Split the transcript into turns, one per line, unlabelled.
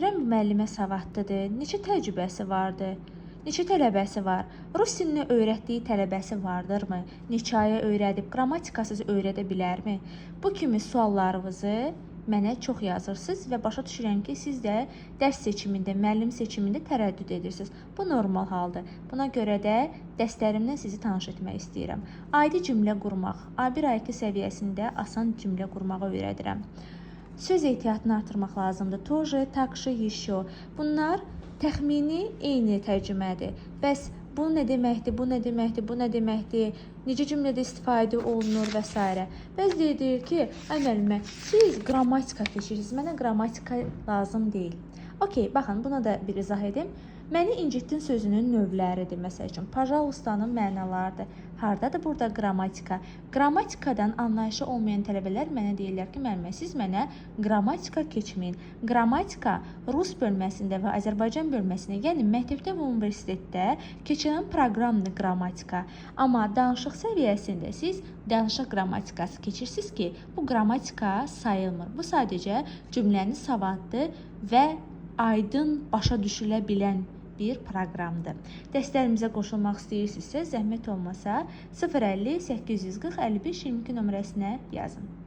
Görürəm müəllimə savadlıdır, neçə təcrübəsi vardı, neçə tələbəsi var, rus dilini öyrətdiyi tələbəsi vardırmı, neçə aya öyrədib, qrammatikasız öyrədə bilərmi? Bu kimi suallarınızı mənə çox yazırsınız və başa düşürəm ki, siz də dərs seçimində, müəllim seçimində tərəddüd edirsiniz. Bu normal haldır. Buna görə də dərslərimdən sizi tanış etmək istəyirəm. Adi cümlə qurmaq, A1, A2 səviyyəsində asan cümlə qurmağı öyrədirəm. Söz ehtiyatını artırmaq lazımdır. Тоже, также, еще. Bunlar təxmini eyni tərcümədir. Bəs bu nə deməkdir, bu nə deməkdir, bu nə deməkdir, necə cümlədə istifadə olunur və s. Bəziləri deyir ki, ay müəllimə, siz qrammatika keçirsiniz, mənə qrammatika lazım deyil. Okey, baxın, buna da bir izah edim. Məni incitdin sözünün növləridir. Məsəl üçün, пожалуйста-nın mənalarıdır. Hardadır burada qrammatika? Qrammatikadan anlayışı olmayan tələbələr mənə deyirlər ki, müəllimə, siz mənə qrammatika keçməyin. Qrammatika rus bölməsində və Azərbaycan bölməsində, yəni məktəbdə və universitetdə keçirilən proqramdır qrammatika. Amma danışıq səviyyəsində siz danışıq qrammatikası keçirsiniz ki, bu qrammatika sayılmır. Bu sadəcə cümləni savadlı və aydın başa düşülə bilən bir proqramdır. Dərslərimizə qoşulmaq istəyirsinizsə, zəhmət olmasa 050 840 55 22 nömrəsinə yazın.